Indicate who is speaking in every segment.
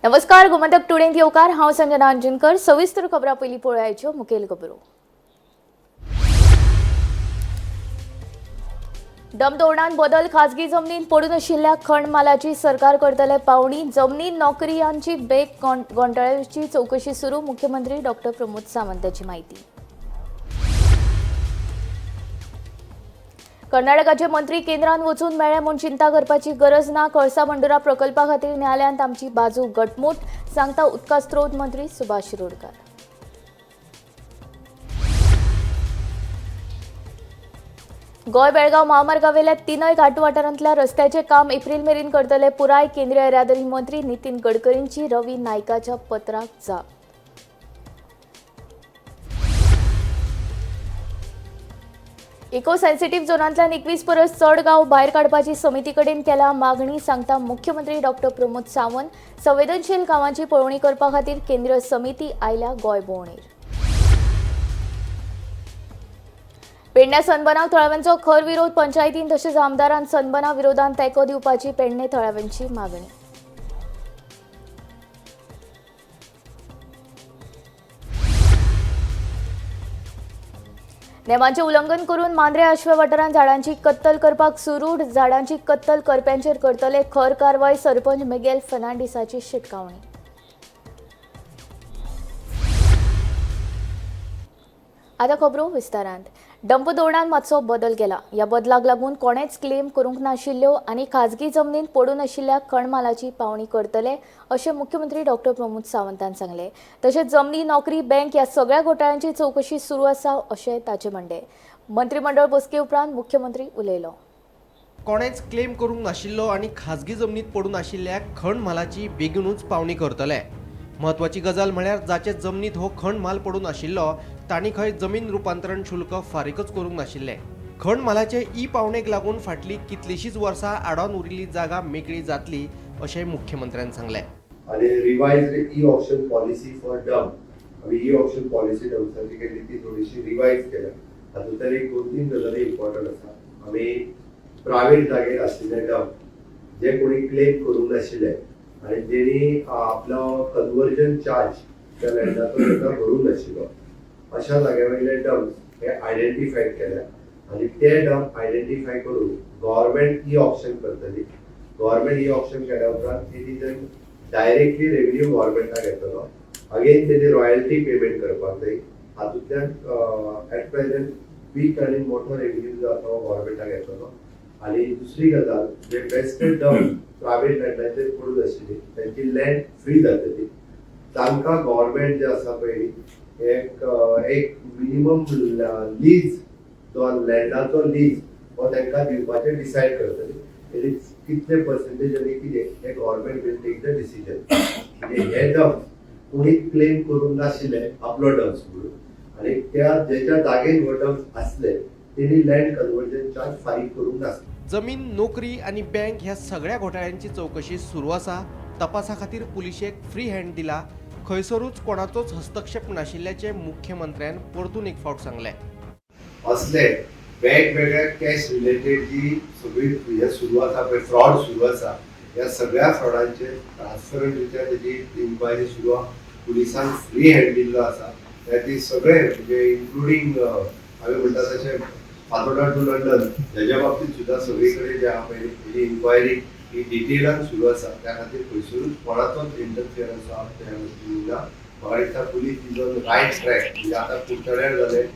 Speaker 1: नमस्कार, गोमंतक टुडेंत येवकार. हांव संजना अंजनकर. सविस्तर खबरां पयलीं पळोवयाच्यो मुखेल खबरो. डंप धोरणान बदल, खाजगी जमनीत पडून आशिल्ल्या खण मालाची सरकार करतले पावणी. जमनी नोकरियांची बेक घोटाळ्याची चवकशी सुरू, मुख्यमंत्री डॉक्टर प्रमोद सावंताची माहिती. कर्नाटकाचे मंत्री केंद्रान वचून मेळ्ळे म्हूण चिंता करपाची गरज ना. कळसा भंडुरा प्रकल्पा खातीर न्यायालयांत आमची बाजू घटमूट, सांगता उदका स्रोत मंत्री सुभाष शिरोडकर. गोंय बेळगांव महामार्गावेल्या तिनय घाट वाठारांतल्या रस्त्याचें काम एप्रील मेरेन करतले पुराय, केंद्रीय येरादारी मंत्री नितीन गडकरींची रवी नायकाच्या पत्राक जाप. इको सेन्सिटीव्ह झोनांतल्यान 21 परस चड गांव भायर काडपाची समिती कडेन केल्या मागणी, सांगता मुख्यमंत्री डॉक्टर प्रमोद सावंत. संवेदनशील गांवांची पळोवणी करपा खातीर केंद्रीय समिती आयल्या गोंय भोंवडेर. पेडण्या सनबनाक थळाव्यांचो खर विरोध. पंचायतीन तशेंच आमदारान सनबना विरोधात तेंको दिवपाची पेडणे थळाव्यांची मागणी. नेमांचे उल्लंघन करून मांद्रे आश्वे वाठारांत झाडांची कत्तल करपाक सुरू. झाडांची कत्तल करप्यांचेर करतले खर कारवाय, सरपंच मिगेल फर्नांडीसाची शिटकावणी. आता खबरो विस्तारांत. डंप धोरणान मातसो बदल केला. ह्या बदलाक लागून कोणेच क्लेम करूंक नाशिल्ल्यो आनी खाजगी जमनीत पडून आशिल्ल्या खणमालाची पावणी करतले, अशें मुख्यमंत्री डॉक्टर प्रमोद सावंतान सांगलें. तशेंच जमनी, नोकरी, बँक ह्या सगळ्या घोटाळ्यांची चवकशी सुरू आसा, अशें ताचें म्हणणें. मंत्रीमंडळ बसके उपरांत मुख्यमंत्री उलयलो.
Speaker 2: कोणेच क्लेम करूंक नाशिल्लो आनी खाजगी जमनीत पडून आशिल्ल्या खण म्हालाची बेगीनूच पावणी करतले. म्हत्वाची गजाल म्हळ्यार जाचे जमनीत हो खण म्हाल पडून आशिल्लो तांणी खंय जमीन रुपांतरण शुल्क फारीकच करूंक नाशिल्लें. खण म्हालाचे ई पावणेक लागून फाटलीं कितलींशींच वर्सां आडावन उरिल्ली जागा मेकळी जातली, अशें मुख्यमंत्र्यान सांगलें.
Speaker 3: आणि revised e auction policy for dump. आमी ई ऑक्शन पॉलिसी डम्प्साची केली ती थोडीशी रिवायज केल्या. हातूंतल्यान एक दोन तीन गजाली इम्पॉर्टंट आसा. आमी प्रायवेट जागेर आशिल्ले डंप जे कोणी क्लेम करूंक नाशिल्ले आनी जेणी आपलो कन्वर्जन चार्ज त्या लँडाचो ताका भरूंक नाशिल्लो, अशा जाग्या वयले डम्प्स हे आयडेंटिफाय केल्या आनी ते डंप आयडेंटिफाय करून गव्हर्मेंट ई ऑक्शन करतली. गव्हर्मेंट ई ऑक्शन केल्या उपरांत it is directly revenue गव्हर्मेंटाक येतलो. अगेन तेजी रॉयल्टी पेमेंट करपाक जाय. हातूंतल्यान एट प्रेझेंट बीग आनी मोठो रेव्हेन्यू जो आसा तो गव्हर्मेंटाक येतलो. आनी दुसरी गजाल, जे वेस्टेड डंप प्रायवेट लँडाचेर पडून आशिल्ली तांची लँड फ्री जातली. तांकां गव्हर्मेंट जे आसा पळय एक एक मिनिमम लीज, जो लँडाचो लीज हो तांकां दिवपाचें डिसायड करतली. It is कितले पर्सेंटेज आनी कितें हें government will take the decision. म्हणजे हे डम्प्स कोणी क्लेम करूंक नाशिल्ले आपलो डम्प्स म्हणून आनी त्या जेच्या जागेन हो डम्प्स आसले तेणी लँड कन्वर्जन चार्ज फारीक करूंक नासले.
Speaker 2: जमीन, नोकरी आनी बँक ह्या सगळ्या घोटाळ्यांची चवकशी सुरू आसा. तपासा खातीर पुलिशेक फ्री हँड दिला. खंयसरूच कोणाचोच हस्तक्षेप नाशिल्ल्याचें मुख्यमंत्र्यान परतून एक फावट सांगलें.
Speaker 3: असले वेगवेगळ्या कॅश रिलेटेड जी सगळी हे सुरू आसा पळय, फ्रॉड सुरू आसा, ह्या सगळ्या फ्रॉडांचेर ट्रान्सपरंट रित्या तेजी इन्क्वायरी सुरू आसा. पुलिसांक फ्री हँड दिल्लो आसा. ती सगळे म्हणजे इन्क्लुडींग आमी म्हणटा तशें फातोर्डा टू लंडन हेज्या बाबतींत सुद्दां सगळी कडेन जे आहा पळय तेजी इन्क्वायरी ही डिटेलान सुरू आसा. त्या खातीर खंयसरूच कोणाचोच इंटरफियरन्स आहा त्या गोश्टीन ना. म्हाका दिसता police is on right track. म्हणजे आतां कुडचड्यार जालें,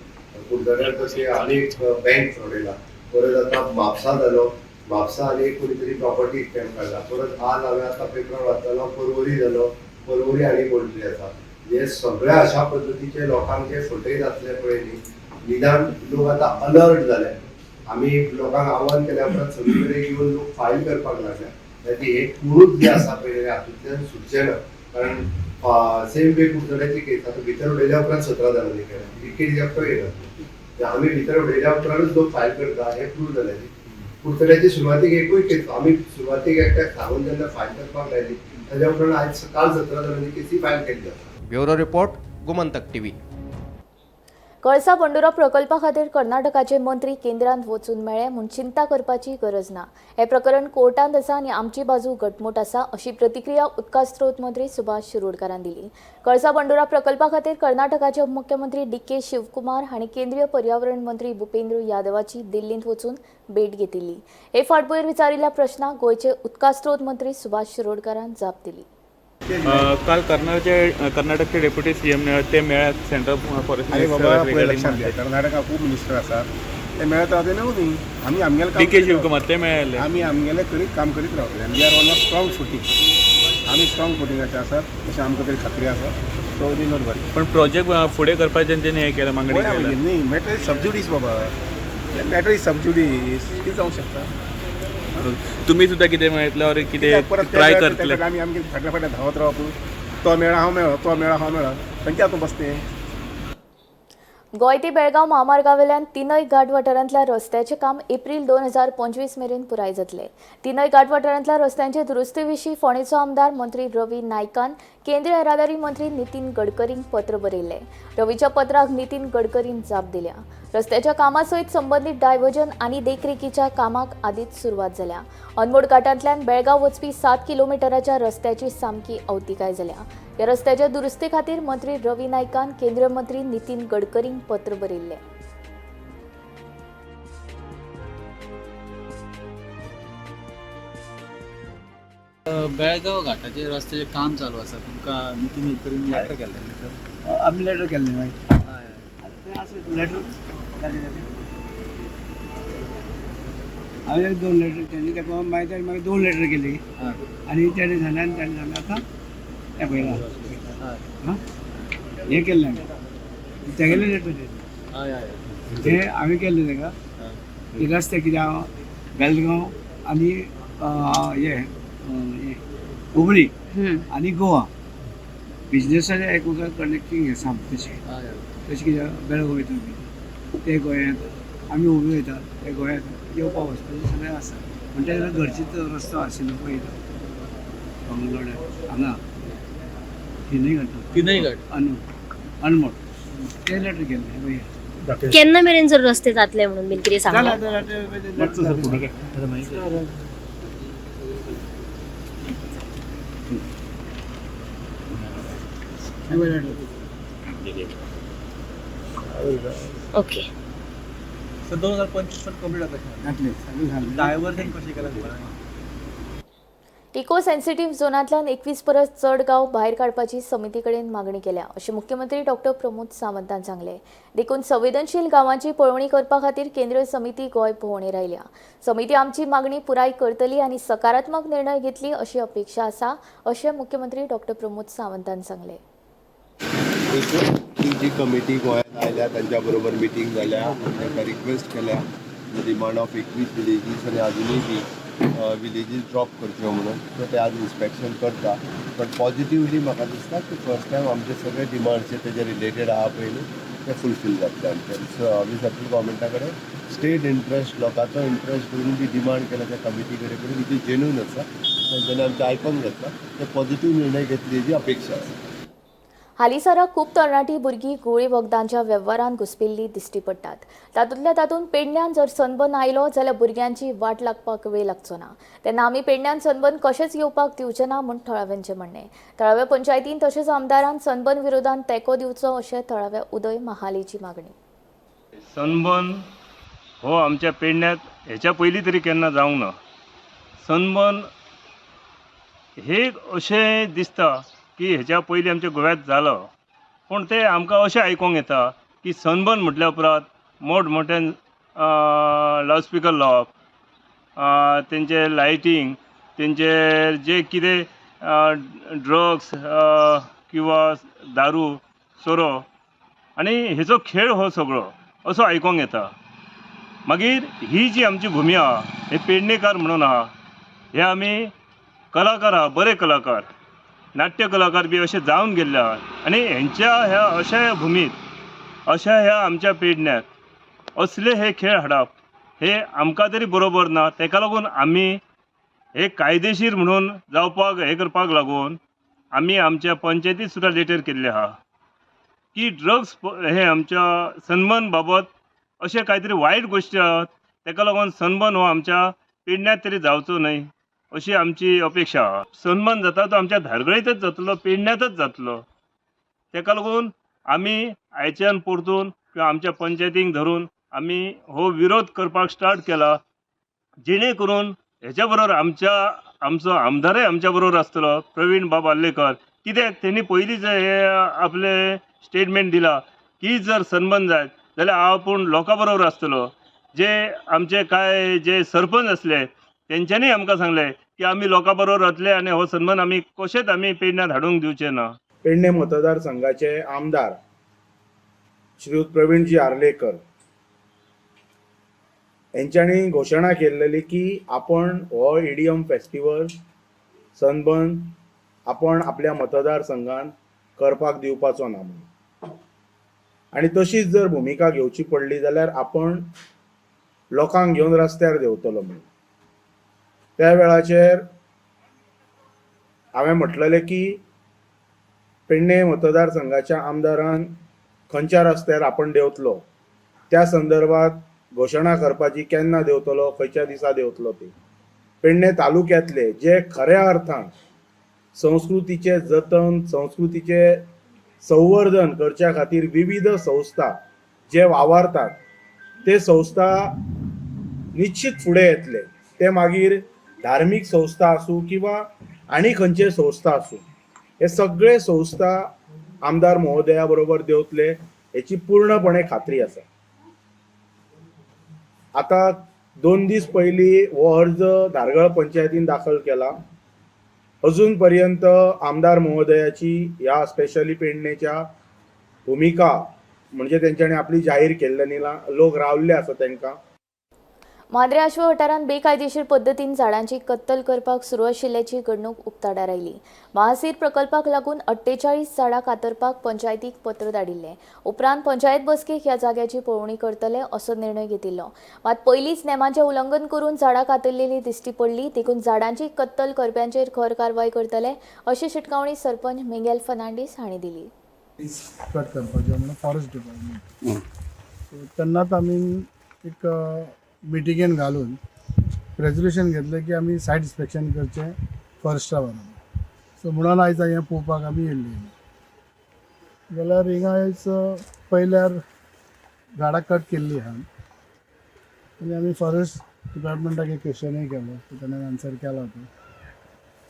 Speaker 3: कुडचड्यार तशें आनी एक बँक फ्रॉड येयला, परत आतां म्हापसा जालो, म्हापसा आनी एक कोणी तरी प्रॉपर्टी स्कॅम काडला. परत आज हांवें आतां पेपरार वाचतालो, परवरी जालो, परवरी आनी कोण तरी आसा. हे सगळ्या अशा पद्दतीचे लोकांक जे फटयत आसले पळय न्ही, निदान लोक आतां अलर्ट जाले. आमी लोकांक आव्हान केल्या उपरांत सगळी कडेन येवन लोक फायल करपाक लागल्या. खातीर हे कोणूच जे आसा पळय हातूंतल्यान सुटचे ना. कारण सेम वे कुडचड्याची केस आतां भितर उडयल्या उपरांत 17 जाणांनी केल्या, ही केस एकटो येना. आमी भितर उडयल्या उपरांतूच लोक फायल करता हें प्रूव जालें. कुडचड्याची सुरवातीक एकूय केस आमी सुरवातीक एकट्याक सांगून जेन्ना फायल करपाक लायली, ताज्या उपरांत आयज काल 17 जाणांनी केसी फायल केल्ली आसा.
Speaker 2: Bureau report, Gomantak TV.
Speaker 1: Kalasa Bandura प्रकल्पा खातीर कर्नाटकाचे मंत्री केंद्रांत वचून मेळ्ळे म्हूण चिंता करपाची गरज ना. हे प्रकरण कोर्टांत आसा आनी आमची बाजू घटमूट आसा अशी प्रतिक्रिया उदका स्रोत मंत्री सुभाष शिरोडकारान दिली. कळसा बंडुरा प्रकल्पा खातीर कर्नाटकाचे उपमुख्यमंत्री डी.के. शिवकुमार हांणी केंद्रीय पर्यावरण मंत्री भूपेंद्र यादवाची दिल्लींत वचून भेट घेतिल्ली. हे फाटभुंयेर विचारिल्ल्या प्रश्नाक गोंयचे उदका स्रोत मंत्री सुभाष शिरोडकारान जाप दिली.
Speaker 4: काल कर्नाटकचे डेप्युटी सीएम ते मेळ्ळ्यात सेंट्रल फॉरेस्ट
Speaker 5: अरे बाबा, पळय लक्षात घे, कर्नाटका खूब मिनिस्टर आसात, ते मेळत रावते न्हू. न्ही आमी आमगेलें काम
Speaker 4: डी के
Speaker 5: करीत
Speaker 4: शिवकुमार ते मेळ्ळे.
Speaker 5: आमी आमगेलें करीत काम करीत रावतले. We are on a strong footing. आमी स्ट्रॉंग फुटिंगाचे आसात अशें आमकां तरी खात्री आसा. सो we not वरी.
Speaker 4: पण प्रोजेक्ट फुडें करपाचे तेंच्यांनी हे केलं, मागणी
Speaker 5: पळया
Speaker 4: केल्या.
Speaker 5: मागीर न्ही, मॅटर is sub judice बाबा, मॅटर is sub judice. कितें जावंक शकता?
Speaker 4: तुम्ही सुद्धा कितें मेळटले ऑर कितें
Speaker 5: कित्याक परत ते
Speaker 4: ट्राय
Speaker 5: मेळ्ळे,
Speaker 4: करतले?
Speaker 5: तेका आमी आमगे फाटल्या फाटल्या धांवत रावप. तो मेळा हांव मेळो, तो मेळा हांव मेळो, खंयच्या हातूंत बसते.
Speaker 1: गोंय ते बेळगांव म्हामार्गावेल्यान तिनय घाट वाठारांतल्या रस्त्याचें काम एप्रील 2025 मेरेन पुराय जातलें. तिनय घाट वाठारांतल्या रस्त्यांचे दुरुस्ती विशीं फोंडेचो आमदार मंत्री रवी नायकान केंद्रीय येरादारी मंत्री नितीन गडकरींक पत्र बरयल्लें. रवीच्या पत्राक नितीन गडकरीन जाप दिल्या. रस्त्याच्या कामा सयत संबंदीत डायव्हर्जन आनी देखरेखीच्या कामाक आदींच सुरवात जाल्या. अनमोड घाटांतल्यान बेळगांव वचपी 7 किलोमिटराच्या रस्त्याची सामकी अवतिकाय जाल्या. ह्या रस्त्याच्या दुरुस्ती खातीर मंत्री रवी नायकान केंद्रीय मंत्री नितीन गडकरींक पत्र बरयल्लें.
Speaker 6: बेळगांव घाटाचेर रस्त्याचें काम चालू आसा. तुमकां नितीन गडकरीन लेटर केल्लें?
Speaker 7: आमी लेटर केल्लें मागीर तें आसा लेटर जालें. हांवें एक दोन लेटर केली ताका, मागीर ताणें मागीर दोन लेटर केली आनी तेणें सांगलें आनी तेणें सांगलें आतां हें पळयलां आं हें केल्लें हांवें तेगेलें लेटर तें.
Speaker 6: हय हय
Speaker 7: तें हांवें केल्लें ताका की रस्ते कित्याक बेलगांव आनी हें हें हुबळी आनी गोवा बिजनेसाचे एकमेकाक कनेक्टींग आसा तशें.
Speaker 6: हय
Speaker 7: तशें कित्याक बेळगांव वयता आमी, ते गोंयांत, आमी हुबळी वयता, ते गोंयांत येवपा वचपाचें सगळें आसा. म्हणटा घरचीच रस्तो आशिल्लो पळय बंगलोड्यार हांगा तिनूय घाटा
Speaker 6: तिनय घाट
Speaker 7: अनमोड ते लेटर केल्लें पळय.
Speaker 8: केन्ना मेरेन जर रस्ते जातले म्हणून बीन कितें
Speaker 7: जालें
Speaker 8: सांगलां?
Speaker 7: आतां letter जालें. हे पळय letter.
Speaker 8: Okay.
Speaker 6: सर 2025 पण कंप्लीट जाता.
Speaker 7: जातलें सगळें जालें.
Speaker 6: डायव्हर्जन कशें केलां खबर आहा?
Speaker 1: इको सेन्सिटीव्ह झोनांतल्यान 21 परस चड गांव भायर काडपाची समिती कडेन मागणी केल्या अशें मुख्यमंत्री डॉक्टर प्रमोद सावंतान सांगलें. देखून संवेदनशील गांवांची पळोवणी करपा खातीर केंद्रीय समिती गोंय भोंवडेर आयल्या. समिती आमची मागणी पुराय करतली आनी सकारात्मक निर्णय घेतली अशी अपेक्षा आसा अशें मुख्यमंत्री डॉक्टर प्रमोद सावंतान सांगलें.
Speaker 3: एक ही जी कमिटी गोंयांत आयल्या तांच्या बरोबर मिटींग जाल्या, तांकां रिक्वेस्ट केल्या डिमांड ऑफ 21 विलेजीस आनी अजुनूय बी विलेजीस ड्रॉप करच्यो म्हणून. सो ते आज इन्स्पेक्शन करता. बट पॉझिटिवली म्हाका दिसता की फर्स्ट टायम आमचे सगळे डिमांड्स जे तेजे रिलेटेड आहा पळय न्हू, ते फुलफील जातले आमचे. सो आमी सेंट्रल गव्हर्मेंटा कडेन स्टेट इंट्रस्ट, लोकांचो इंट्रस्ट धरून जी डिमांड केल्या त्या कमिटी कडेन पळय ती जेन्यून आसा. तेंच्यांनी आमचें आयकोन घेतलां, ते पॉझिटीव निर्णय घेतली हेजी अपेक्षा आसा.
Speaker 1: हालींसराक खूब तरणाटीं भुरगीं घुंवळी वखदांच्या वेव्हारांत घुसपिल्लीं दिश्टी पडटात. तातूंतल्या तातूंत पेडण्यान जर सनबर्न आयलो जाल्यार भुरग्यांची वाट लागपाक वेळ लागचो ना. तेन्ना आमी पेडण्यान सनबर्न कशेंच येवपाक दिवचे ना म्हूण थळाव्यांचें म्हणणें. थळाव्या पंचायतीन तशेंच आमदारान सनबर्न विरोधान तेंको दिवचो अशें थळाव्या उदय महालेची मागणी.
Speaker 9: सनबर्न हो आमच्या पेडण्यांत हेच्या पयलीं तरी केन्ना जावंक ना. सनबर्न हे अशें दिसता की हेच्या पयलीं आमच्या गोव्यांत जालो, पूण तें आमकां अशें आयकोंक येता की सनबर्न म्हटल्या उपरांत मोठ मोठ्यान लावडस्पिकर लावप, तेंचे लायटींग, तेंचे जे कितें ड्रग्स किंवा दारू सोरो आनी हेचो खेळ हो सगळो असो आयकोंक येता. मागीर ही जी आमची भुमी आहा, हे पेडणेकार म्हणून आहा, हे आमी कलाकार आहा, बरे कलाकार, नाट्य कलाकार बी अशे जावन गेल्ले आहा आनी हेंच्या ह्या अशा ह्या भुमीत, अशा ह्या आमच्या पेडण्यात असले हे खेळ हाडप हे आमकां तरी बरोबर ना. तेका लागून आमी हे कायदेशीर म्हणून जावपाक हे करपाक लागून आमी आमच्या पंचायतीत सुद्दां लेटर केल्ले आहा. की ड्रग्स हे आमच्या सनबर्न बाबत अशें कांय तरी वायट गोश्टी आहात. ताका लागून सनबर्न हो आमच्या पेडण्यात तरी जावचो न्हय अशी आमची अपेक्षा आहा. सनबर्न जाता तो आमच्या धारगळींतच जातलो, पेडण्यातच जातलो. ताका लागून आमी आयच्यान परतून किंवा आमच्या पंचायतींक धरून आमी हो विरोध करपाक स्टार्ट केला, जेणे करून हेच्या बरोबर आमच्या आमचो आमदारय आमच्या बरोबर आसतलो, प्रवीण बाब आर्लेकर. कित्याक तेणी पयलींच हे आपलें स्टेटमेंट दिला की जर सनबर्न जायत जाल्यार हांव आपूण लोकां बरोबर आसतलो. जे आमचे कांय जे सरपंच आसले तेंच्यांनी आमकां सांगलें की आमी लोकां बरोबर वतले आनी हो सनबर्न आमी कशेंच आमी पेडण्यात हाडूंक दिवचे ना.
Speaker 10: पेडणे मतदारसंघाचे आमदार श्रीयुत प्रवीणजी आर्लेकर हेंच्यांनी घोशणा केल्लेली की आपण हो इडियम फेस्टिवल सनबर्न आपण आपल्या मतदारसंघान करपाक दिवपाचो ना म्हणून, आनी तशीच जर भुमिका घेवची पडली जाल्यार आपण लोकांक घेवन रस्त्यार देंवतलो म्हणून. त्या वेळाचेर हांवें म्हटलेलें की पेडणे मतदारसंघाच्या आमदारान खंयच्या रस्त्यार आपण देंवतलो त्या संदर्भात घोशणा करपाची, केन्ना देंवतलो, खंयच्या दिसा देंवतलो ती. पेडणे तालुक्यांतले जे खऱ्या अर्थान संस्कृतीचे जतन, संस्कृतीचे संवर्धन करच्या खातीर विविध संस्था जे वावरतात ते संस्था निश्चित फुडें येतले. ते मागीर धार्मीक संस्था आसूं किंवा आनी खंयचे संस्था आसूं, हे सगळे संस्था आमदार महोदया बरोबर देंवतले हेची पूर्णपणे खात्री आसा. आतां 2 दीस पयलीं हो अर्ज धारगळ पंचायतीन दाखल केला. अजून पर्यंत आमदार महोदयाची ह्या स्पेशली पेडणेच्या भुमिका म्हणजे तेंच्यांनी आपली जाहीर केल्ले ना, लोक रावल्ले आसा तेंकां.
Speaker 1: मांद्रे आश्व वाठारांत बेकायदेशीर पद्दतीन झाडांची कत्तल करपाक सुरू आशिल्ल्याची घडणूक उक्ताडार आयली. महासीर प्रकल्पाक लागून 48 झाडां कातरपाक पंचायतीक पत्र धाडिल्लें. उपरांत पंचायत बसकेक ह्या जाग्याची पळोवणी करतले असो निर्णय घेतिल्लो. मात पयलींच नेमांचें उल्लंघन करून झाडां कातरलेली दिश्टी पडली, देखून झाडांची कत्तल करप्यांचेर खर कारवाय करतले अशी शिटकावणी सरपंच मिगेल फर्नांडीस हांणी दिली.
Speaker 11: कट करपाचें म्हणून फॉरेस्ट डिपार्टमेंट तेन्नाच आमी एक मिटिंगेन घालून रेजोल्युशन घेतलें की आमी सायट इन्स्पेक्शन करचें फॉरेस्टा बरोबर. सो म्हणून आयज हें पळोवपाक आमी येयल्ली जाल्यार हिंगा आयज पयल्यार झाडां कट केल्ली आहा आनी आमी फॉरेस्ट डिपार्टमेंटाक एक क्वेश्चनूय केलो, ताणें आन्सर केला तो.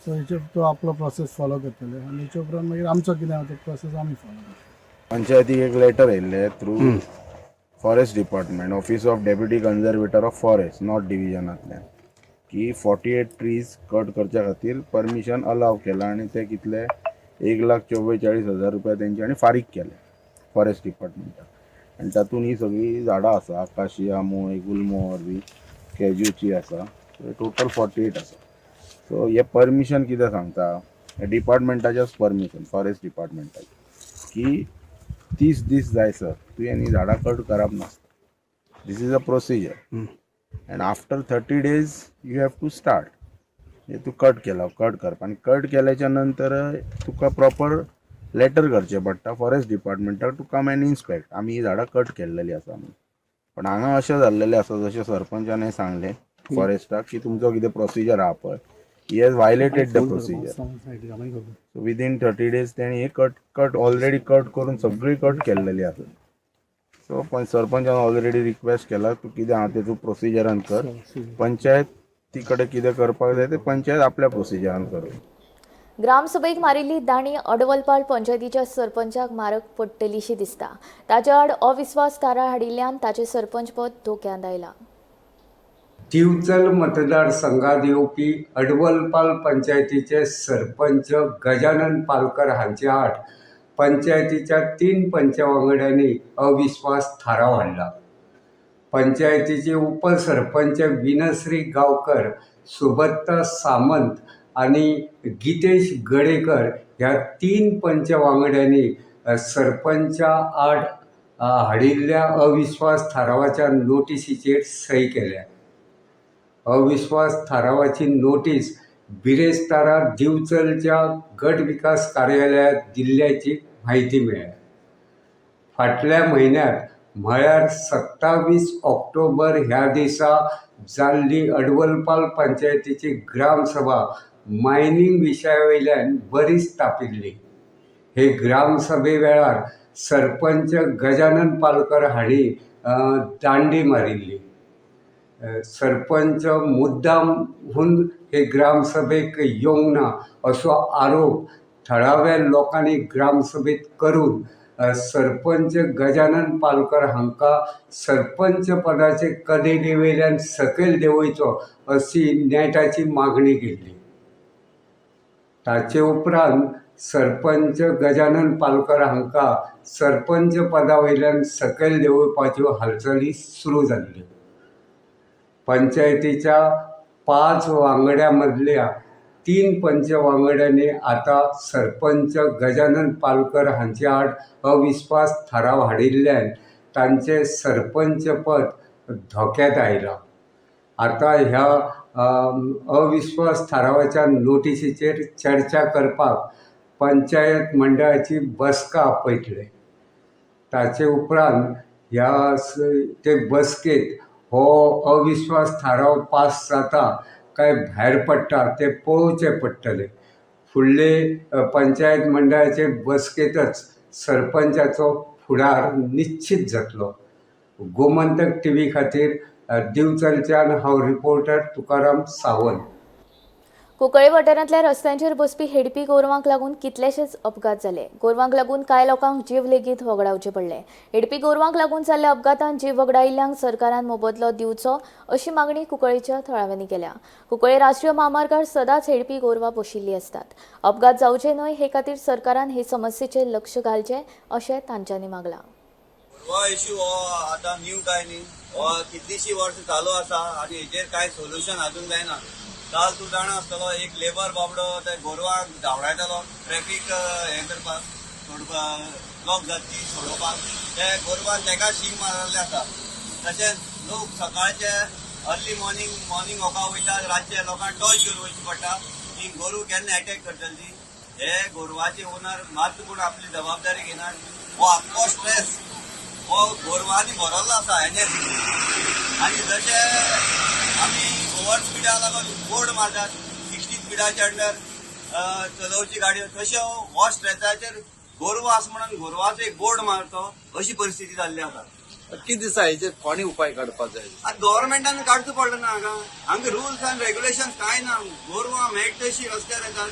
Speaker 11: सो हेचे तो आपलो प्रोसेस फॉलो करतले आनी हेचे उपरांत मागीर आमचो कितें आहा तो प्रोसेस आमी फॉलो करतले.
Speaker 5: पंचायतीक एक लेटर येयल्लें through forest department, office of deputy conservator of forest north डिविजनांतल्यान की 48 ट्रीज कट करच्या खातीर परमिशन अलाव केलां आनी ते कितले 1,44,000 रुपया तेंच्यांनी फारीक केले फॉरेस्ट डिपार्टमेंटाक. आनी तातूंत ही सगळीं झाडां आसा, आकाशिया, मोय, गुलमोहर बी कॅज्यूची आसा, टोटल 48 आसा. सो हे परमिशन कितें सांगता, डिपार्टमेंटाचेच परमिशन फॉरेस्ट डिपार्टमेंटाचें की 30 दीस जायसर तुवें ही झाडां कट करप नासता. This is a procedure and after 30 days you have to start. म्हणजे तूं कट केला, कट करप आनी कट केल्याच्या नंतर तुका प्रॉपर लेटर करचें पडटा फॉरेस्ट डिपार्टमेंटाक टू कम एंड इन्स्पेक्ट आमी ही झाडां कट केल्लेली आसा म्हणून. पण हांगा अशें जाल्लेलें आसा जशें सरपंचान सांगलें फॉरेस्टाक की तुमचो कितें प्रोसिजर आहा पळय, he has violated the procedure. So within 30 days तेणी हे कट कट ऑलरेडी कट करून सगळी कट केल्लेली आसा. सो पण सरपंचान ऑलरेडी रिक्वेस्ट केला तूं कितें आहा तें तूं प्रोसिजरान कर, पंचायत ती कडेन कितें करपाक जाय तें पंचायत आपल्या प्रोसिजरान करूं.
Speaker 1: ग्रामसभेक मारिल्ली दाणी अडवलपाल पंचायतीच्या सरपंचाक मारक पडटलीशी दिसता. ताच्या आड अविस्वास थाराव हाडिल्ल्यान ताचें सरपंचपद धोक्यांत आयलां.
Speaker 12: दिवचल मतदारसंघात येवपी अडवलपाल पंचायतीचे सरपंच गजानन पालकर हांचे आड पंचायतीच्या 3 पंच वांगड्यांनी अविस्वास थाराव हाडला. पंचायतीचे उपसरपंच विनश्री गांवकर, सुबत्ता सामंत आनी गितेश गडेकर ह्या 3 पंच वांगड्यांनी सरपंचा आड हाडिल्ल्या अविस्वास थारावाच्या नोटिशीचेर सही केल्या. अविस्वास थारावाची नोटीस बिरेस्तारा दिवचलच्या गट विकास कार्यालयात दिल्ल्याची म्हायती मेळ्ळ्या. फाटल्या म्हयन्यांत म्हळ्यार 27 ऑक्टोबर ह्या दिसा जाल्ली अडवलपाल पंचायतीची ग्रामसभा मायनींग विशया वयल्यान बरीच तापिल्ली. हे ग्रामसभे वेळार सरपंच गजानन पालकर हांणी दांडी मारिल्ली. सरपंच मुद्दामहून हे ग्रामसभेक येवंक ना असो आरोप थळाव्या लोकांनी ग्रामसभेत करून सरपंच गजानन पालकर हांकां सरपंच पदाचे कदेली वयल्यान सकयल देंवयचो अशी नेटाची मागणी केल्ली. ताचे उपरांत सरपंच गजानन पालकर हांकां सरपंच पदा वयल्यान सकयल देंवोवपाच्यो हालचाली सुरू जाल्ल्यो. पंचायतीच्या 5 वांगड्यां मदल्या 3 पंच वांगड्यांनी आतां सरपंच गजानन पालकर हांचे आड अविस्वास थाराव हाडिल्ल्यान तांचें सरपंच पद धोक्यांत आयलां. आतां ह्या अविस्वास थारावाच्या नोटिशीचेर चर्चा करपाक पंचायत मंडळाची बसका आपयतले. ताचे उपरांत ह्या ते बसकेंत हो अविस्वास थाराव पास जाता काय भायर पडटा तें पळोवचें पडटलें. फुडले पंचायत मंडळाचे बसकेंतच सरपंचाचो फुडार निश्चीत जातलो. गोमंतक टीव्ही खातीर दिवचलच्यान हांव रिपोर्टर तुकाराम सावंत.
Speaker 1: कुंकळ्ळे वाठारांतल्या रस्त्यांचेर बसपी हेडपी गोरवांक लागून कितलेशेच अपघात जाले. गोरवांक लागून कांय लोकांक जीव लेगीत वगडावचे पडले. हेडपी गोरवांक लागून जाल्ल्या अपघातांत जीव वगडायिल्ल्यांक सरकारान मोबदलो दिवचो अशी मागणी कुंकळ्ळेच्या थळाव्यांनी केल्या. कुंकळ्ळे राष्ट्रीय म्हामार्गार सदांच हेडपी गोरवां बशिल्लीं आसतात. अपघात जावचे न्हय हे खातीर सरकारान हे समस्येचेर लक्ष घालचें अशें तांच्यांनी मागलां.
Speaker 13: गोरवां इश्यू हो आतां न्यू काय न्ही, हो कितलींशीं वर्सां चालू आसा आनी हेजेर कांय सोल्युशन अजून जायना. काल तूं जाणा आसतलो एक लेबर बाबडो ते गोरवांक धांवडायतालो ट्रॅफीक हें करपाक, सोडपाक, ब्लॉक जाता ती सोडोवपाक, ते गोरवान तेका शींग मारलेले आसा. तशेंच लोक सकाळचे अर्ली मॉर्निंग वॉका वयता, रातचे लोकांक टॉर्च घेवन वयची पडटा की गोरू केन्ना एटॅक करतली ती. हे गोरवाचे ओनर मात कोण आपली जबाबदारी घेनात. हो आख्खो स्ट्रेस हो गोरवांनी भरल्लो आसा एन एच. आनी जशे आमी ओवर स्पिडा लागून बोर्ड मारतात 60 स्पिडाच्या अंडर चलोवची गाडी, तशें हो स्ट्रेसाचेर गोरवां आसा म्हणून गोरवाचो एक बोर्ड मारतो अशी परिस्थिती जाल्ली आसा.
Speaker 6: कितें दिसा हेचेर कोणी उपाय काडपाक जाय?
Speaker 13: आतां गव्हर्मेंटान काडचो पडलो ना हांगा. हांगा रुल्स आनी रेग्युलेशन कांय ना. गोरवां मेळटा तशी रस्त्यार येतात.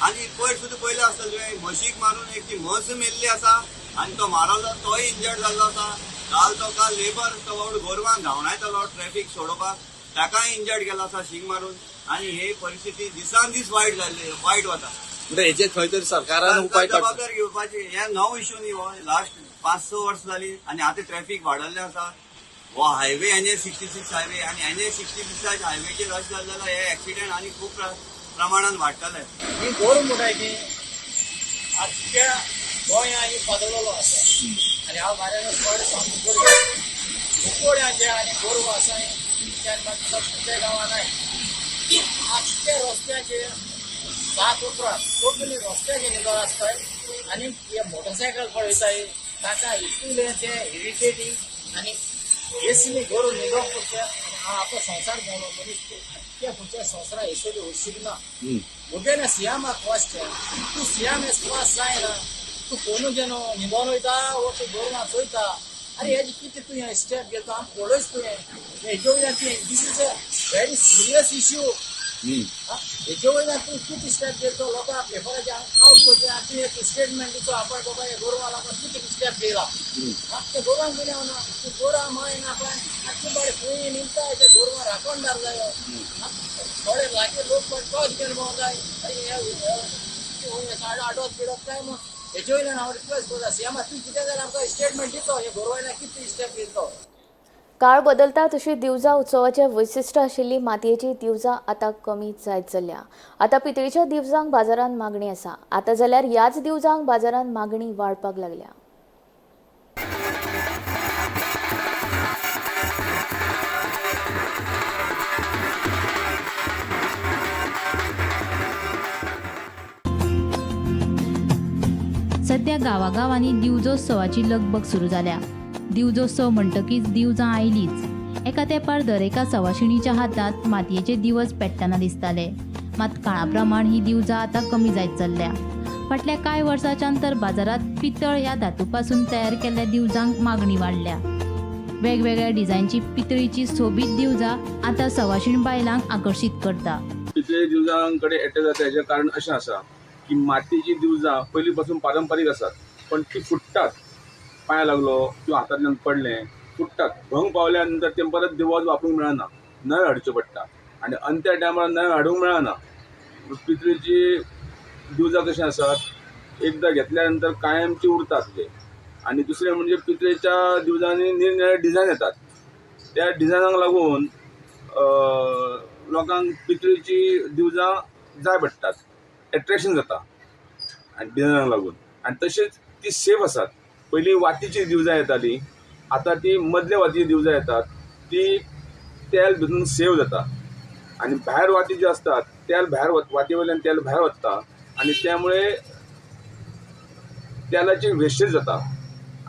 Speaker 13: आनी पयर सुद्दां पयलें आसतलें तुवें म्हशीक मारून एक ती म्हस मेल्ली आसा आनी तो मारलो तोय इंजर्ड जाल्लो आसा. काल तो काल लेबर तो बाबडो गोरवांक धांवडायतालो ट्रॅफीक सोडोवपाक, ताकाय इंजर्ड केलो आसा शींग मारून. आनी ही परिस्थिती दिसान दीस वायट जाल्ली, वायट वता.
Speaker 6: म्हणजे हेचेर खंय तरी सरकारान उपाय
Speaker 13: जबाबदारी घेवपाची. हे नवो इश्यू न्ही हो, लास्ट 5-6 वर्सां जाली आनी आतां ट्रॅफीक वाडयल्लें आसा. हो हायवे NH 66 highway आनी NH 66 हायवेचेर अशें जालें जाल्यार हे एक्सिडेंट आनी खूब प्रमाणान वाडटले.
Speaker 14: ही गोरवां म्हणटाय ती आख्ख्या गोंया ही पातळलेलो आसा आनी हांव बाऱ्यान चड सामको कुकोड्यांचे आनी गोरवां आसा सगळे गांवां नाय. आख्ख्या रस्त्याचेर 7 उपरांत सगळी रस्त्याचेर निदो आसताय आनी हे मोटरसायकल पळयताय ताका इतले ते इरिटेटींग आनी एसली गोरू निदो पुरचे. आनी हांव आपलो संवसार भोंवलो मनीस आख्ख्या खंयच्या संवसारा एसली वशिक ना. मुगेल्या सियामाक वचचें तूं सियाम एस जायना, तूं फोनू घेवन न्हिदोन वयता वो तूं गोरवां चोयता. अरे हेजी कितें तूं हें स्टेप घेता आमकां पळयच तुवें. हेजे वयल्यान तुवें this is a very serious issue. हेजे वयल्यान तूं कितें स्टेप घेतो लोकांक पेपराचेर आवट करचें. आनी तूं एक स्टेटमेंट दितो आपण बाबा हे गोरवां लागून कितें स्टेप घेयला. ते गोरवांक घेवन येवना तूं गोरवां माय ना पण आतां बरें खंय निमता ते गोरवां राखणदार जायो. थोडे लागीं लोक पण टॉर्च घेवन भोंवताय. अरे आटोत बिडत काय मग हेजे वयल्यान हांव रिक्वेस्ट करता सीएमा तूं कितें जाल्यार आमकां स्टेटमेंट दितो हे गोरवां कितें स्टेप घेतलो.
Speaker 1: काळ बदलता तशी दिवजा उत्सवाचे वैशिश्ट आशिल्ली मातयेची दिवजा आतां कमी जायत चल्ल्या. आतां पितळीच्या दिवजांक बाजारांत मागणी आसा. आतां जाल्यार ह्याच दिवजांक बाजारांत मागणी वाडपाक लागल्या.
Speaker 15: सध्या गांवागांवांनी दिवजोत्सवाची लगबग सुरू जाल्या. दिवजोत्सव म्हणटकीच दिवजां आयलीच. एका तेंपार दरेका सवाशिणीच्या हातांत मातयेचे दिवज पेट्टना दिसताले. मात काळा प्रमाण ही दिवजां आतां कमी जायत चल्ल्या. फाटल्या कांय वर्सांच्यान तर बाजारांत पितळ ह्या धातू पासून तयार केल्ल्या दिवजांक मागणी वाडल्या. वेगवेगळ्या डिझायनची पितळीची सोबीत दिवजां आतां सवाशीण बायलांक आकर्शीत करता.
Speaker 16: पितळी दिवजां कडेन एटॅच जाता हेजें कारण अशें आसा की मातयेचीं दिवजां पयलीं पासून पारंपारीक आसात, पण ती फुट्टात. पांय लागलो किंवा हातांतल्यान पडलें, फुट्टात. भंग पावल्या नंतर तें परत दिवज वापरूंक मेळना, नवें हाडचें पडटा आनी अंत्या टायमार नवें हाडूंक मेळना. पितळेची दिवजां कशीं आसात, एकदां घेतल्या नंतर कायमची उरतात ते. आनी दुसरें म्हणजे पितळेच्या दिवजांनी निरनिळे डिजायन येतात, त्या डिजायनाक लागून लोकांक पितळेची दिवजां जाय पडटात, एट्रेक्शन जाता आनी डिजायनाक लागून. आनी तशेंच ती सेफ आसात. पयलीं वातीची दिवजां येताली, आतां ती मदल्या वातीची दिवजां येतात, ती तेल भितून सेव जाता. आनी भायर वाती ज्यो आसतात तेल भायर वाती वयल्यान तेल भायर वता आनी त्यामुळे तेलाची वेस्टेज जाता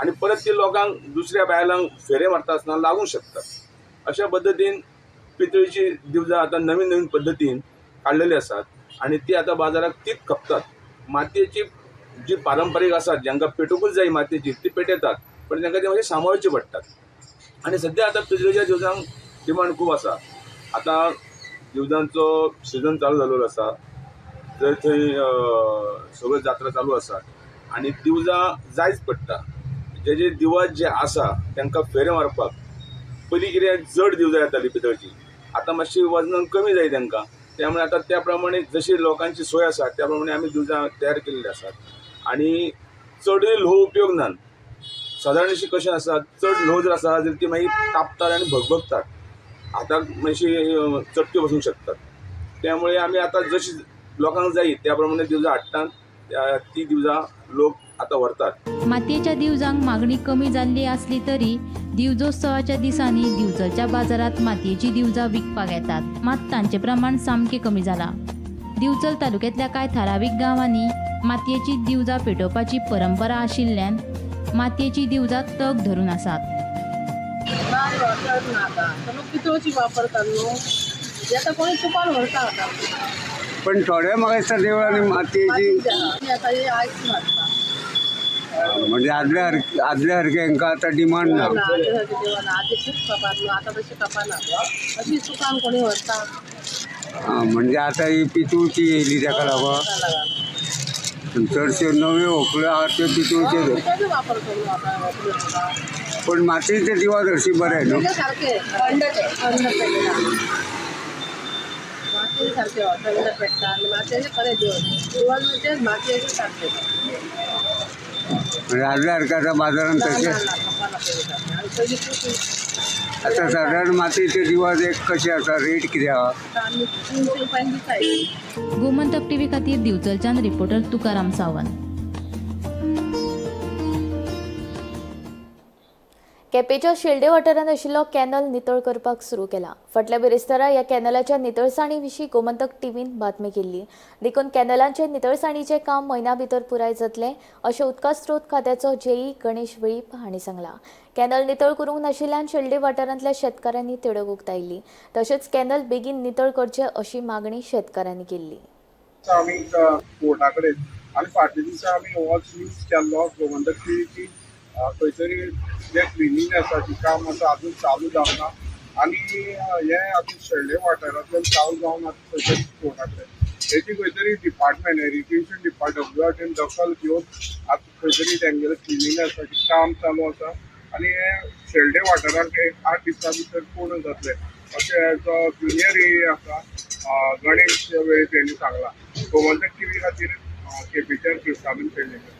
Speaker 16: आनी परत ती लोकांक दुसऱ्या बायलांक फेरे मारता आसतना लागूंक शकतात. अशा पद्दतीन पितळेची दिवजां आतां नवीन नवीन पद्दतीन काडलेली आसात आनी ती आतां बाजाराक तीच खपतात. मातयेची जी पारंपारीक आसात, जांकां पेटोवंकूच जाय मातयेची, ती पेटयतात, पण तांकां ती मातशी सांबाळची पडटात. आनी सद्या आतां पितळेच्या दिवजांक डिमांड खूब आसा. आतां दिवजांचो सिजन चालू जाल्लो आसा, जंय थंय सगळ्यो जात्रा चालू आसात आनी दिवजां जायच पडटा. जे जे दिवज जे आसा तांकां फेरे मारपाक पयलीं कितें जड दिवजां येताली पितळची, आतां मातशी वजनान कमी जाय तांकां, त्यामुळे आतां त्या प्रमाणे जशी लोकांची सोय आसा त्या प्रमाणे आमी दिवजां तयार केल्ली आसात. आनी चडूय ल्हव उपयोग ना. सादारणशी कशें आसा, चड ल्हव जर आसा जाल्यार ती मागीर तापतात आनी भगभगतात, हाताक मातशी चटक्यो बसूंक शकतात. त्यामुळे आमी आतां जशी लोकांक जायी त्या प्रमाणे दिवजां हाडटात, ती दिवजां लोक आतां व्हरतात.
Speaker 15: मातयेच्या दिवजांक मागणी कमी जाल्ली आसली तरी दिवजोत्सवाच्या दिसांनी दिवचलच्या बाजारांत मातयेची दिवजां विकपाक येतात, मात तांचें प्रमाण सामकें कमी जालां. दिवचल तालुक्यांतल्या कांय थारावीक गांवांनी मातयेची दिवजां पेटोवपाची परंपरा आशिल्ल्यान मातयेची दिवजां तग धरून आसात.
Speaker 17: पितळची वापरतात न्हू, आतां कोणी तुपान व्हरता आतां.
Speaker 12: पण थोड्या म्हाका दिसता देवळांनी मातयेची
Speaker 17: आतां ही आयज मारता
Speaker 12: म्हणजे आदल्या सारकें हांकां आतां डिमांड ना.
Speaker 17: आदी खूब कपात न्हू, आतां तशें कपाना, अशी तुपान कोणी व्हरता.
Speaker 12: म्हणजे आतां ही पितूळची येयली ताका लागून चडश्यो नव्यो व्हंकल्यो आहा त्यो पितूळच्यो
Speaker 17: वापर करून आतां.
Speaker 12: पण मातयेचे दिवज हरशीं बरें न्हू,
Speaker 17: सारकें थंड थंड पेट्टा, मातयेचे सारकें थंड पेट्टा आनी मातयेचे खरें दिवज दिवज म्हणजे मातयेचे सारकें.
Speaker 12: म्हणजे आदल्या सारकें आतां बाजारांत तशें आतां सादारण मातयेचे दिवज एक कशें आसा, रेट कितें आहा?
Speaker 17: 300 रुपयांनी दिता.
Speaker 15: गोमंतक टीव्ही खातीर दिवचलच्यान रिपोर्टर तुकाराम सावंत.
Speaker 1: केपेंच्या शेल्डे वाठारांत आशिल्लो कॅनल नितळ करपाक सुरू केला. फाटल्या बिरेस्तारा ह्या कॅनलाच्या नितळसाणी विशीं गोमंतक टीव्हीन बातमी केल्ली. देखून कॅनलांचे नितळसाणीचें काम म्हयन्या भितर पुराय जातलें अशें उदका स्रोत खात्याचो जेई गणेश वेळीप हांणी सांगलां. कॅनल नितळ करूंक नाशिल्ल्यान शेल्डे वाठारांतल्या शेतकारांनी तिडक उक्तायल्ली. तशेंच कॅनल बेगीन नितळ करचे अशी मागणी शेतकारांनी केल्ली.
Speaker 10: आमी कोर्टा कडेन आनी फाटल्या दिसा आमी होच न्यूज केल्लो गोमंतक टीव्हीची खंयतरी जें क्लिनींग आसा ती काम आसा अजून चालू जावना आनी हें आतां शेल्डे वाठारांतल्यान चालू जावन आतां खंयतरी कोर्टा कडेन हेची खंयतरी डिपार्टमेंट इरिगेशन डिपार्टमेंट दखल घेवन आतां खंयतरी तेंगेलें क्लिनींग आसा ती काम चालू आसा आनी हें शेल्डे वाठारांत एक 8 दिसां भितर पूर्ण जातलें अशें जो ज्युनियर ए आसा गणेश वेळीप हेणी सांगलां. गोमंतक टीव्ही खातीर केपेंच्यान क्रिस्ताबेन शेल्डेकर.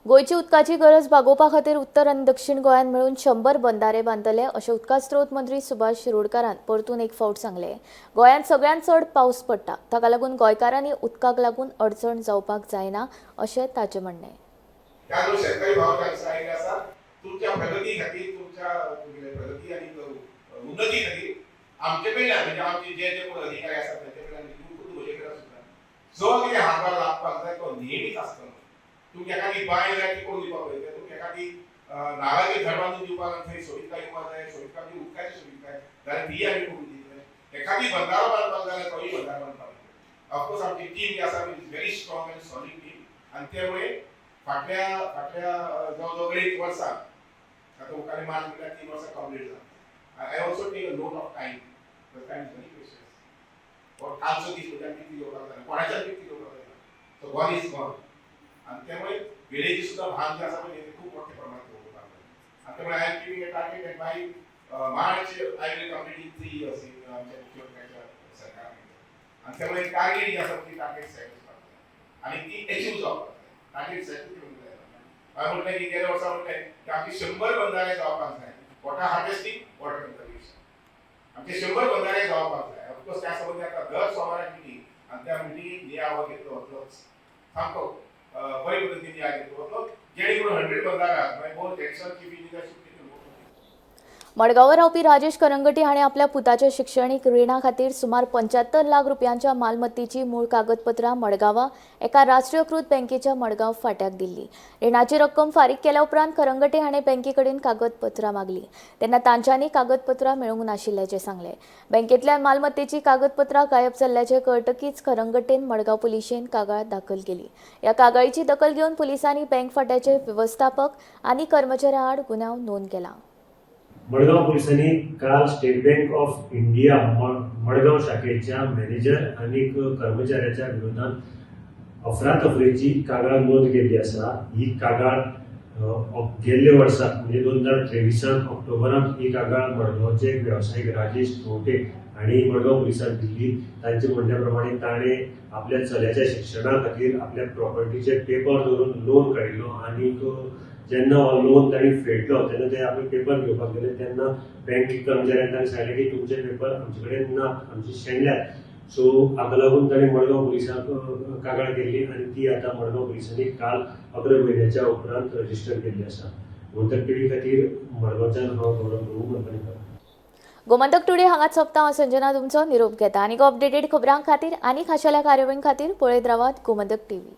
Speaker 1: गोंयची उदकाची गरज भागोवपा खातीर उत्तर आनी दक्षिण गोंयांत मेळून 100 बंधारे बांदतले अशें उदका स्रोत मंत्री सुभाष शिरोडकारान परतून एक फावट सांगलें. गोंयांत सगळ्यांत चड पावस पडटा, ताका लागून गोंयकारांनी उदकाक लागून अडचण जावपाक जायना अशें ताचें म्हणणें.
Speaker 18: तुमच्या प्रगती खातीर, तुमच्या प्रगती आनी उन्नती खातीर आमचे कडल्यान म्हणजे आमचे जे जे कोण अधिकारी आसात तांचे कडल्यान म्हजे कडल्यान सुद्दां जो कितें हातभार लागपाक जाय तो नेहमीच आसतलो. तुमकां एखादी बांय जाय ती करून दिवपाक पळयतले. तुमकां एखादी नाल्लाचें झाड बांदून दिवपाक आनी थंय सोबितकाय येवपाक जाय, सोबितकाय म्हणजे उदकाची सोबितकाय जाल्यार तीय आमी करून दितले. एखादी बंदारो बांदपाक जाल्यार तोय बंदारो बांदपाक दितले. ऑफकोर्स आमची टीम जी आसा is very strong आनी सॉलीड टीम आनी त्यामुळे फाटल्या फाटल्या जवळ जवळ 1.5 वर्सां, आतां मुखार मार्च म्हटल्यार 3 वर्सां कंप्लीट जाता. I also take a lot of time. Time is very precious. कालचो दीस म्हणजे आमी कितें घेवपाक जायना, कोणाच्यान कितें घेवपाक जायना. So gone is gone. आनी त्यामुळे वेळेची सुद्दां भान जें आसा पळय तें खूब मोठ्या प्रमाणात दवरपाक जाय. आनी त्यामुळे I am giving a target that by March I will complete in 3 years आमच्या मुख्यमंत्र्याच्या सरकारान. आनी त्यामुळे टार्गेट जी आसा ती टार्गेट सेट करपाक जाय आनी ती एचीव जावपाक जाय. टार्गेट सेट करूंक जाय. हांवें म्हटलें की गेल्या वर्सा म्हटलें की आमचे 100 बंधारे जावपाक जाय, वॉटर हार्वेस्टिंग, वॉटर कन्जर्वेशन, आमचे 100 बंधारे जावपाक जाय. ऑफकोर्स त्या संबंदी आतां दर सोमाराक मिटींग आनी त्या मिटिंगेक नियाळ घेतलो वतलोच, सामको बरे पद्दतीन नियाळ घेतलो वतलो, जेणे करून 100 बंधारा मागीर more additional chief engineer should.
Speaker 1: मडगांवां रावपी राजेश करंगटी हाणें आपल्या पुताच्या शिक्षणीक रिणा खातीर सुमार 75 लाख रुपयांच्या मालमत्तेची मूळ कागदपत्रां मडगांवां एका राष्ट्रीयकृत बँकेच्या मडगांव फांट्याक दिल्ली. रिणाची रक्कम फारीक केल्या उपरांत करंगटे हाणें बँके कडेन कागदपत्रां मागली तेन्ना तांच्यांनी कागदपत्रां मेळूंक नाशिल्ल्याचें सांगलें. बँकेंतल्यान मालमत्तेची कागदपत्रां गायब जाल्ल्याचें कळटकीच करंगटेन मडगांव पुलिशेन कागाळ दाखल केली. ह्या कागाळीची दखल घेवन पुलिसांनी बँक फांट्याचे वेवस्थापक आनी कर्मचाऱ्यां आड गुन्यांव नोंद केला.
Speaker 19: मडगांव पुलिसांनी काल state bank of India Madgaon शाखेच्या मॅनेजर आनी कर्मचाऱ्याच्या विरोधात अफरातफरीची कागाळ नोंद केल्ली आसा. ही कागाळ गेल्ले वर्सा म्हणजे 2023 ऑक्टोबरांत ही कागाळ मडगांवचे एक वेवसायीक राजेश खंवटे हांणी मडगांव पुलिसांक दिल्ली. तांच्या म्हणण्या प्रमाणे ताणें आपल्या चल्याच्या शिक्षणा खातीर आपल्या प्रॉपर्टीचे पेपर दवरून लोन काडिल्लो आनीक जेन्ना हो लोन तांणी फेडलो तेन्ना ते आपले पेपर घेवपाक गेले तेन्ना बँक कर्मचाऱ्यांनी तांकां सांगलें की तुमचे पेपर आमचे कडेन ना, आमचे शेणल्यात. सो हाका लागून ताणें मडगांव पुलिसांक कागाळ केल्ली आनी ती आतां मडगांव पुलिसांनी काल 11 म्हयन्याच्या उपरांत रजिस्टर केल्ली आसा. गोमंतक टीव्ही खातीर मडगांवच्यान हांव गौरव प्रभू कंपनीकर.
Speaker 1: गोमंतक टुडे हांगाच सोंपता. हांव संजना तुमचो निरोप घेता. आनीक अपडेटेड खबरां खातीर आनी खाशेल्या कार्यावळीं खातीर पळयत रावात गोमंतक टीव्ही.